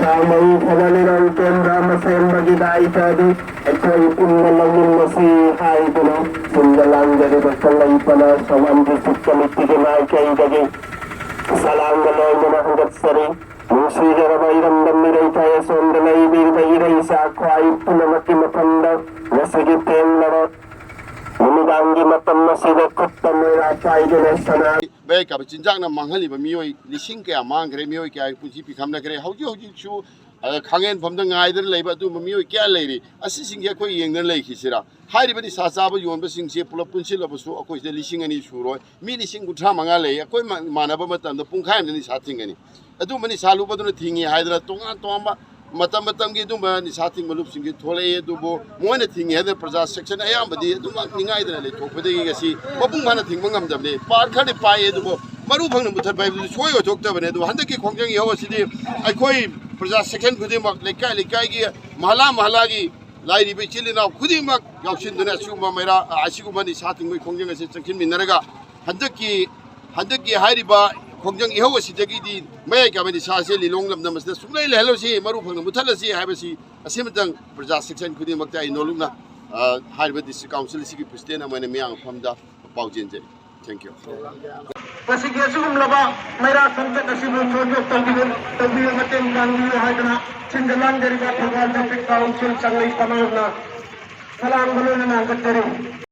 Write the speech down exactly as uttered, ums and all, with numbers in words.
ꯃꯩ ꯊꯥꯒꯠꯂꯤꯔꯣꯡ ꯀꯦꯟꯗ꯭ꯔ ꯑꯃ ꯁꯦꯝꯕꯒꯤ ꯗꯥꯏꯇꯗꯤ ꯑꯩꯈꯣꯏ ꯄꯨꯟꯅ ꯂꯧꯃꯤꯟꯅꯁꯤ ꯍꯥꯏꯗꯨꯅ ꯁꯤꯟꯕ ꯂꯥꯡꯖꯔꯤꯕ ꯀꯪꯂꯩ ꯄꯅꯥ ꯁꯋꯥꯟ ꯗꯤꯁꯇ꯭ꯔꯤꯛ ꯀꯃꯤꯇꯤꯒꯤ ꯃꯥꯏꯀꯩꯗꯒꯤ ꯁꯂꯥꯝꯒ ꯂꯣꯏꯅꯅ ꯍꯪꯒꯠꯆꯔꯤ꯫ ꯅꯨꯡꯁꯤꯖꯔꯕ ꯏꯔꯝꯗꯝ ꯏꯔꯩ ꯄꯥꯏ ꯑꯁꯣꯝꯗ ꯂꯩꯕꯤꯔꯤꯕ ꯏꯔꯩ ꯏꯆꯥ ꯈ꯭ꯋꯥꯏ ꯄꯨꯝꯅꯃꯛꯀꯤ ꯃꯐꯝꯗ ꯉꯁꯤꯒꯤ ꯊꯦꯡꯂꯕ ꯅꯨꯃꯤꯗꯥꯡꯒꯤ ꯃꯇꯝ ꯑꯁꯤꯗ ꯈꯨꯠꯇ ꯃꯩꯔꯥ ꯄꯥꯏꯗꯨꯅ ꯁꯅꯥ ꯃꯌꯥꯏ ꯀꯥꯕ ꯆꯤꯟꯖꯥꯛꯅ ꯃꯥꯡꯍꯜꯂꯤꯕ ꯃꯤꯑꯣꯏ ꯂꯤꯁꯤꯡ ꯀꯌꯥ ꯃꯥꯡꯈ꯭ꯔꯦ, ꯃꯤꯑꯣꯏ ꯀꯌꯥꯒꯤ ꯄꯨꯟꯁꯤ ꯄꯤꯈꯝꯅꯈ꯭ꯔꯦ꯫ ꯍꯧꯖꯤꯛ ꯍꯧꯖꯤꯛꯁꯨ ꯑ, ꯈꯥꯡꯍꯦꯟꯐꯝꯗ ꯉꯥꯏꯗꯅ ꯂꯩꯕ ꯑꯗꯨꯒꯨꯝꯕ ꯃꯤꯑꯣꯏ ꯀꯌꯥ ꯂꯩꯔꯤ꯫ ꯑꯁꯤꯁꯤꯡꯁꯦ ꯑꯩꯈꯣꯏ ꯌꯦꯡꯗꯅ ꯂꯩꯈꯤꯁꯤꯔꯥ? ꯍꯥꯏꯔꯤꯕ ꯅꯤꯁꯥ ꯆꯥꯕ ꯌꯣꯟꯕꯁꯤꯡꯁꯦ ꯄꯨꯂꯞ ꯄꯨꯟꯁꯤꯜꯂꯕꯁꯨ ꯑꯩꯈꯣꯏꯁꯤꯗ ꯂꯤꯁꯤꯡ ꯑꯅꯤ ꯁꯨꯔꯣꯏ, ꯃꯤ ꯂꯤꯁꯤꯡ ꯀꯨꯟꯊ꯭ꯔꯥ ꯃꯉꯥ ꯂꯩ꯫ ꯑꯩꯈꯣꯏ ꯃꯥꯟꯅꯕ ꯃꯇꯝꯗ ꯄꯨꯡꯈꯥꯏ ꯑꯃꯗ ꯅꯤꯁꯥ ꯊꯤꯡꯒꯅꯤ꯫ ꯑꯗꯨꯝꯕ ꯅꯤꯁꯥ ꯂꯨꯕꯗꯨꯅ ꯊꯤꯡꯉꯤ ꯍꯥꯏꯗꯅ ꯇꯣꯉꯥꯟ ꯇꯣꯉꯥꯟꯕ ꯃꯇꯝ ꯃꯇꯝꯒꯤ ꯑꯗꯨꯝꯕ ꯅꯤꯁꯥ ꯊꯤꯡꯕ ꯂꯨꯞꯁꯤꯡꯁꯤ ꯊꯣꯛꯂꯛꯏ꯫ ꯑꯗꯨꯕꯨ ꯃꯣꯏꯅ ꯊꯤꯡꯉꯤ ꯍꯥꯏꯗꯅ ꯄ꯭ꯔꯖꯥ ꯁꯦꯛꯁꯟ ꯑꯌꯥꯝꯕꯗꯤ ꯑꯗꯨꯃꯛ ꯅꯤꯡꯉꯥꯏꯗꯅ ꯂꯩꯊꯣꯛꯄꯗꯒꯤ ꯉꯁꯤ ꯃꯄꯨꯡ ꯐꯥꯅ ꯊꯤꯡꯕ ꯉꯝꯗꯕꯅꯤ꯫ ꯄꯥꯔꯠ ꯈꯔꯗꯤ ꯄꯥꯏꯌꯦ, ꯑꯗꯨꯕꯨ ꯃꯔꯨ ꯐꯪꯅ ꯃꯨꯊꯠꯄ ꯍꯥꯏꯕꯗꯨ ꯁꯣꯏ ꯑꯣꯏꯊꯣꯛꯇꯕꯅꯤ꯫ ꯑꯗꯨꯕꯨ ꯍꯟꯗꯛꯀꯤ ꯈꯣꯡꯖꯪ ꯏꯍꯧ ꯑꯁꯤꯗꯤ ꯑꯩꯈꯣꯏ ꯄ꯭ꯔꯖꯥ ꯁꯦꯛꯁꯟ ꯈꯨꯗꯤꯡꯃꯛ, ꯂꯩꯀꯥꯏ ꯂꯩꯀꯥꯏꯒꯤ, ꯃꯍꯜꯂꯥ ꯃꯍꯜꯂꯥꯒꯤ ꯂꯥꯏꯔꯤꯕ ꯏꯆꯤꯜ ꯏꯅꯥꯎ ꯈꯨꯗꯤꯡꯃꯛ ꯌꯥꯎꯁꯤꯟꯗꯨꯅ ꯑꯁꯤꯒꯨꯝꯕ ꯃꯩꯔꯥ, ꯑꯁꯤꯒꯨꯝꯕ ꯅꯤꯁꯥ ꯊꯤꯡꯕꯒꯤ ꯈꯣꯡꯖꯪ ꯑꯁꯤ ꯆꯪꯁꯤꯟꯃꯤꯟꯅꯔꯒ ꯍꯟꯗꯛꯀꯤ ꯍꯟꯗꯛꯀꯤ ꯍꯥꯏꯔꯤꯕ ꯈꯣꯡꯖꯪ ꯏꯍꯧ ꯑꯁꯤꯗꯒꯤꯗꯤ ꯃꯌꯥꯏ ꯀꯥꯕ ꯅꯤꯁꯥ ꯑꯁꯤ ꯂꯤꯂꯣꯡ ꯂꯝꯗꯝ ꯑꯁꯤꯗ ꯁꯨꯡꯂꯩ ꯂꯩꯍꯜꯂꯁꯤ, ꯃꯔꯨ ꯐꯪꯅ ꯃꯨꯊꯠꯂꯁꯤ ꯍꯥꯏꯕꯁꯤ ꯑꯁꯤꯃꯇꯪ ꯄ꯭ꯔꯖꯥ ꯁꯦꯛꯁꯟ ꯈꯨꯗꯤꯡꯃꯛꯇ ꯑꯩ ꯅꯣꯂꯨꯛꯅ, ꯑ, ꯍꯥꯏꯔꯤꯕ ꯗꯤꯁꯇ꯭ꯔꯤꯛ ꯀꯥꯎꯟꯁꯤꯜ ꯑꯁꯤꯒꯤ ꯄ꯭ꯔꯁꯤꯗꯦꯟ ꯑꯃ ꯑꯣꯏꯅ ꯃꯤꯌꯥꯝ ꯃꯐꯝꯗ ꯄꯥꯎ ꯆꯦꯟꯖꯔꯤ꯫ Thank you꯫ ꯃꯁꯤꯒꯤ ꯑꯁꯤꯒꯨꯝꯂꯕ ꯃꯩꯔꯥ ꯈꯣꯡꯆꯠ ꯑꯁꯤꯕꯨ ꯁꯣꯏꯗꯣꯛ ꯇꯧꯕꯤꯌꯨ, ꯇꯧꯕꯤꯌꯨ, ꯃꯇꯦꯡ ꯄꯥꯡꯕꯤꯌꯨ ꯍꯥꯏꯗꯨꯅ ꯁꯤꯟꯗ ꯂꯥꯡꯖꯔꯤꯕ ꯊꯧꯕꯥꯜ ꯗꯤꯁꯇ꯭ꯔꯤꯛ ꯀꯥꯎꯟꯁꯤꯜ ꯆꯪꯂꯩ ꯄꯅꯥꯅ ꯁꯂꯥꯝꯒ ꯂꯣꯏꯅꯅ ꯍꯪꯒꯠꯆꯔꯤ꯫